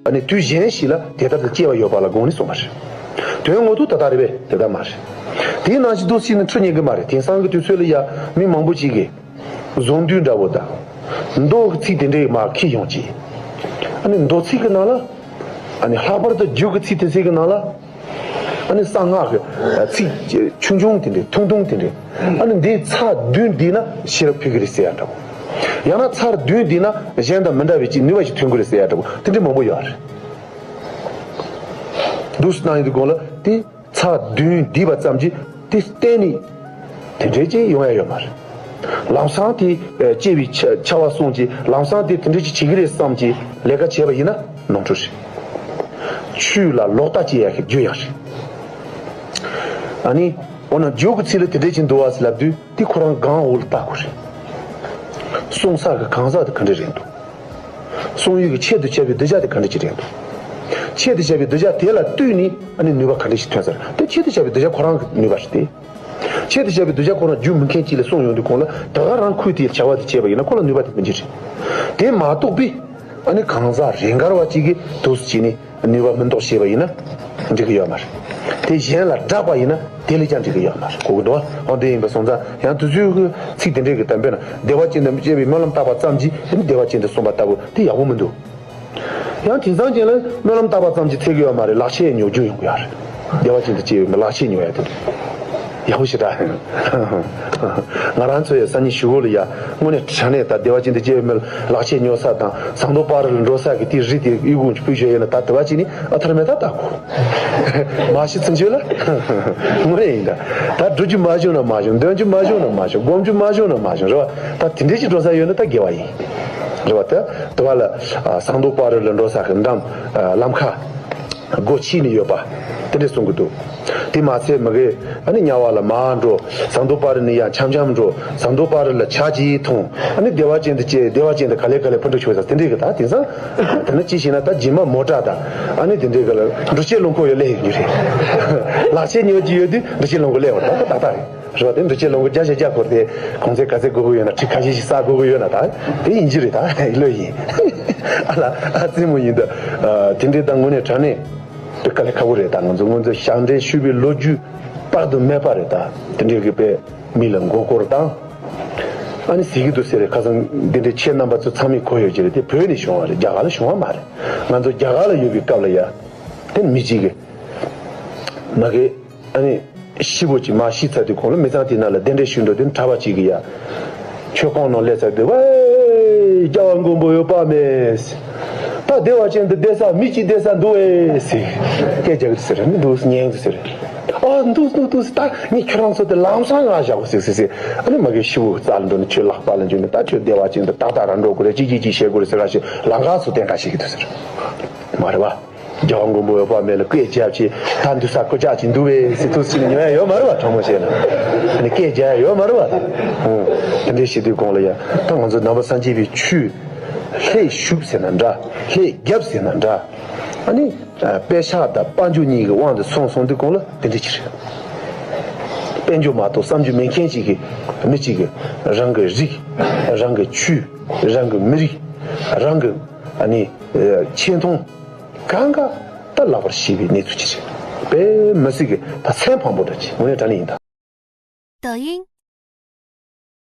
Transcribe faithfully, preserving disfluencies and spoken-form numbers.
ཨ་ནི་དུས་གཞན་ཞིག་ལ་དེ་ལྟར་དུ་སྐྱེ་བ་ཡོད་པ་ལ་དགོངས་ནས་གསུངས་པ་རེད། དོན་ངོ་ཐོག་ད་ལྟ་རེད་པས། དེ་ལྟར་མ་རེད། དེའི་ནང་བཞིན་དུ་སྲིད་ནི་འཁྲུལ་ཉན་གི་མ་རེད། དེང་སང་གི་དུས་ཚོད་ལ་ཡ་མི་མང་པོ་ཅིག་གིས་བཟང་འདུས་འདྲ་བོ་དང་། མདོ་གི་ཚིག་དེ་འདྲའི་མ་ཁྱེར་ཡོང་ཅིག་ཨ་ནི་མདོ་ཚིག་གི་ནང་ལ། ཨ་ནི་ལྷག་པར་དུ་རྒྱུད་ཀྱི་ཚིག་དེ་ཚིག་གི་ནང་ལ། ཨ་ནི་གསང་སྔགས་ཀྱི་ཚིག་ཆུང་ཆུང་དེ་འདྲའི་ཐུང་ཐུང་དེ་འདྲའི། ཨ་ནི་འདི་ཚར་བདུན་བསྡུས་ན་ཤེས་རབ་ཕུལ་གི་རེད་ཟེར་ཡ་འདྲ་བོ། ཡང་ན་ཚར་བདུན་བསྡུས་ན་གཞན་དང་མི་འདྲ་བའི་ཅིག་ནུས་པ་ཞིག་ཐོན་གི་རེད་ཟེར་ཡ་འདྲ་བོ་དེ་འདྲའི་མང་པོ་ཡོད་རེད། འདུག་སེ་གནང་ཡོང་དུས་གོང་ལ་དེ་ཚར་བདུན་བསྡུས་པ་ཙམ་གྱིས་དེ་གཏན་ནས་དེ་འདྲའི་ཅིག་ཡོང་ཡ་ཡོད་མ་རེད། ལམ་སང་དེ་སྐྱེ་བའི་ཆ་བ་སོང་ཅིག་ལམ་སང་དེ་དེ་འདྲའི་ཅིག་བྱེད་གི་རེད་བསམ་གྱི་ལས་ཀ་བྱས་པ་ཡིན་ན་ནོར་འཁྲུལ་རེད། ཆོས་ལ་ལོག་ལྟ་བྱེད་ཡ་གི་རྒྱུ་ཡང་རེད། ཨ་ནི་འོ་ན་རྒྱུད་ཀྱི་ཚིག་ལ་དེ་འདྲའི་ཅིག་འདུག་བ་ཟེར་ལབ་དུས་དེ་ཁོ་རང་གང་འོག་ལ་ལྟ་དགོས་རེད། གསུང་ས་གི་གང་ཟག་དེ་ག་འདྲ་རེད་འདུག་གསུང་ཡུལ་གྱི་ཆེད་དུ་བྱ་བའི་གདུལ་བྱ་དེ་ག་འདྲ་ཅིག་རེད་འདུག་ཆེད་དུ་བྱ་བའི་གདུལ་བྱ་དེ་ལ་ལྟོས་ནས་ཨ་ནི་ནུས་པ་ག་འདྲ་ཞིག་ཐོན་ས་རེད། དེ་ཆེད་དུ་བྱ་བའི་གདུལ་བྱ་ཁོ་རང་གི་ནུས་པ་རེད་དེ། ཆེད་དུ་བྱ་བའི་གདུལ་བྱ་ཁོ་རང་རྒྱུད་མི་མཁན་གཅིག་ལ་གསུངས་ཡོང་དུས་གོང་ལ་ད་ག་རང་ཁུལ་དེའི་བྱ་བ་དེ་བྱས་པ་ཡིན་ན་ཁོ་ལ་ནུས་པ་དེ་མི་འགྱུར་རེད། དེ་མ་གཏོགས་པའི་ཨ་ནི་གང་ཟག་རེ་འགའ་བ་གཅིག་གིས་འདུག་སེ་བྱས་ནས་ནུས་པ་མི་འདོགས་བྱས་པ་ཡིན་ན་འགྲིག་གི་ཡོད་མ་རེད། དེ་གཞན་ལ་བསྒྲགས་པ་ཡིན་ན་དེ་ལས་ཀྱང་འགྲིག་གི་ཡོད་མ་རེད། གོ་གི་འདུག་བ། འོ་དེ་ཡིན་པ་སོང་ཙང་ཡང་དུས་ཚོད་ཀྱི་ཚིག་དེ་འདྲའི་གི་དམ་པས་ན་བདེ་བ་ཅན་དུ་སྐྱེ་བའི་སྨོན་ལམ་བཏབ་པ་ཙམ་གྱིས་དེ་ནི་བདེ་བ་ཅན་དུ་སོང་བ་ལྟ་བུ་དེ་ཡག་པོ་མི་འདུག་ཡང་དེང་སང་ཅན་ལ་སྨོན་ལམ་བཏབ་པ་ཙམ་གྱིས་ཚད་ཀྱི་ཡོད་མ་རེད། ལག་ཆས་ཉོ་རྒྱུ་ཡོང་གི་ཡོད་རེད། བདེ་བ་ཅན་དུ་སྐྱེ་བའི་ལག་ཆས་ཉོ་ཡ་དེ་རེད། ཡག་པོ་ཞེ་དྲག་ཡིན། ང་རང་ཚོ་ཡ་སང་ཉིན་གཞུག་གུ་ལ་ཡ་དངོས་གནས་དྲང་གནས་ད་བདེ་བ་ཅན་དུ་སྐྱེ་བའི་ལག་ཆས་ཉོ་ས་དང་ཟངས་མདོག་དཔལ་རི་ལ་འགྲོ་ས་གི་དེའི་རི་དེ་གཡུ་གུ་ཕུལ་ཞོ་ཡོད་ན་ད་དེ་བ་ཅིག་ནི་ཨ་ཐར་མེ་ད་ད་གོ་མ་ཤི་ཚུན་ཆོད་ལ་དངོས་གནས་ཡིན་ད། ད་འགྲོ་རྒྱུ་མ་བྱུང་ན་མ་བྱུང་། འདོན་རྒྱུ་མ་བྱུང་ན་མ་བྱུང་། སྒོམ་རྒྱུ་མ་བྱུང་ན་མ་བྱུང་རེད་བ། ད་དེ་འདྲས་ཅིག་འགྲོ་ས་ཡོད་ན་ད་དགེ་བ་ཡིན། རེད་བ། ད་དེ་བ་ལ་ཟངས་མདོག་དཔལ་རི་ལ་འགྲོ་ས་གི་འགྲམ་ལམ་ཁ་སྒོ་ཕྱེ་ནས་ཡོད་པ་དེ་འདྲས་གསུང་གི་འདུག་དེ་མ་ཚད་མི་གེ་ཨ་ནི་དམྱལ་བ་ལ་མར་འགྲོ། ཟངས་མདོག་དཔལ་རི་ནས་ཡར་འཆམ་འཆམ་འགྲོ། ཟངས་མདོག་དཔལ་རི་ལ་བྱ་ཅིག་མཐོང་། ཨ་ནི་བདེ་བ་ཅན་དུ་སྐྱེ། བདེ་བ་ཅན་དུ་ག་ལེ་ག་ལེ་འཕུར་འགྲོ་ཆོག་ས་དེ་འདྲས་གི་ད་དེང་སང་དེ་ནི་ཅི་ཞིག་ན་ད་རྗེས་མ་མོ་ཊ་དང་ཨ་ནི་དེ་འདྲས་གི་ལ་འགྲུལ་སྐྱེལ་རླངས་འཁོར་ཡོད་ལེ་ཡོད་རེད། ལག་ཆས་ཉོ་རྒྱུ་ཡོད་དུས་འགྲུལ་སྐྱེལ་རླངས་འཁོར་ལེན་བར་ད་ད་ད་རེད། རེད་བ། དེ་འགྲུལ་སྐྱེལ་རླངས་འཁོར་བརྒྱ་ཆ་བརྒྱ་འཁོར་ཏེ་གོང་ཚད་ག་ཚད་དགོས་ཀྱི་ཡོད་ན་ཁྲི་ཁ་ཤས་ཤིག་བསགས་དགོས་ཀྱི་ཡོད་ན་ད་དེ་ཡིན་གྱི་རེད། ད་ལོས་ཡིན། ཨ་ལ་ཨ་ཙི་མོ་ཡིན་ད། དེ་འདྲའི་ད་དངོས་གནས་དྲང་གནས་དེ་དཀའ་ལས་ཁག་པོ་རེད། ད་ང་ཚོ་སྔོན་ཚོ་ཞབས་འདྲེན་ཞུས་པའི་ལོ་རྒྱུས་དཔག་ཏུ་མེད་པ་རེད། ད་དེ་འདྲའི་གི་དཔེ་མི་ལ་མགོ་སྐོར་བཏང་། ཨ་ནི་ཟེར་གི་འདུག་ཟེར་རེད། ཁ་སང་འདི་འདྲའི་ཁྱེད་རྣམ་པ་ཚོ་ཚང་མས་གོ་ཡོད་ཀྱི་རེད། དེ་བོད་ནས་བྱུང་བ་རེད། རྒྱ་གར་ལ་བྱུང་བ་མ་རེད། ང་ཚོ་རྒྱ་གར་ལ་ཡོད་པའི་སྐབས་ལ་ཡ་དེ་མི་གཅིག་གི་མ་གི་ཨ་ནི་ཤི་བོ་ཅིག་མ་ཤི་ཚར་དུས་གོང་ལ་མི་ཚང་དེ་ནང་ལ་གདན་འདྲེན་ཞུ་འགྲོ་དུས་གྲྭ་པ་ཅིག་གིས་ཡ་མཆོད་ཁང་ནང་སླེབས་ཚར་དུས་ཝེ། རྒྱལ་བ་མགོན་པོ་འོད་དཔག་མེད། ད་བདེ་བ་ཅན་དུ་བསྡད་ས་མི་གཅིག་བསྡད་ས་འདུག་ཨེ་ཟེར། སྐད་རྒྱག་གི་ཟེར་མི་འདུག་ཉན་གི་ཟེར། ཨ་འདུག་འདུག་འདུག་ད་ངས་ཁྱོད་རང་ཚོ་དེ་ལམ་སང་ང་བཞག་གོ་ཟེར་ཟེར་ཟེར། ཨ་ནི་མ་གི་ཤི་བོ་རྩ་ལ་འགྲོ་ནས་ཁྱོད་ལག་པ་ལ་འཇུས་ནས་ད་ཁྱོད་བདེ་བ་ཅན་དུ་ཏག་ཏག་རང་འགྲོ་དགོས་རེད། ཅི་ཅི་ཅི་བྱེད་དགོས་རེད་ཟེར་ག་ཞིག་ལམ་ཁ་ཚོ་བསྟན་ག་ཞིག་གི་འདུག་ཟེར། མ་རེད་བ། རྒྱལ་བ་མགོན་པོ་འོད་དཔག་མེད་ལ་སྐད་རྒྱབ་ཅིག་ད་འདུག་ས་ཁོ་ཅག་ཅིག་འདུག་བས་ཟེར་ཐུགས་སུ་ཉོན་ཡ་ཡོད་མ་རེད་བ། དྲང་མོ་བཤད་ན་ཨ་ནི་སྐད་རྒྱག་ཡ་ཡོད་མ་རེད་བ། ད་དེ་འདྲའི་བྱེད་དུས་གོང་ལ་ཡ་ད་ང་ཚོ་ནང་པ་སངས་རྒྱས་པའི་ཆོས་ལྷད་ཞུགས་ཟེར་ན་འདྲ། ལྷད་རྒྱབ་ཟེར་ན་འདྲ། ཨ་ནི་དཔེ་ཆ་དང་དཔལ་འབྱོར་གཉིས་ཀྱི་དབང་དུ་སོང་སོང་དུས་གོང་ལ་དེ་འདྲ་ཅིག་རེད། དཔལ་འབྱོར་མ་གཏོགས་བསམ་རྒྱུ་མེད་མཁན་ཅིག་གི་མི་ཅིག་གི་རང་གི་རིགས། རང་གི་ཆོས། རང་གི་མི་རིགས། རང་གི་ཨ་ནི་ཆེ་མཐོང་གང་ག་ད་ལག་པར་བྱེད་པའི་གནས་ཚུལ་ཅིག་རེད། དཔེ་མི་སྲིད་གི་ད་སེམས་ཕམ་པོ་འདྲ་ཅིག་དངོས་གནས་དྲང་གནས་ཡིན་ད། 抖音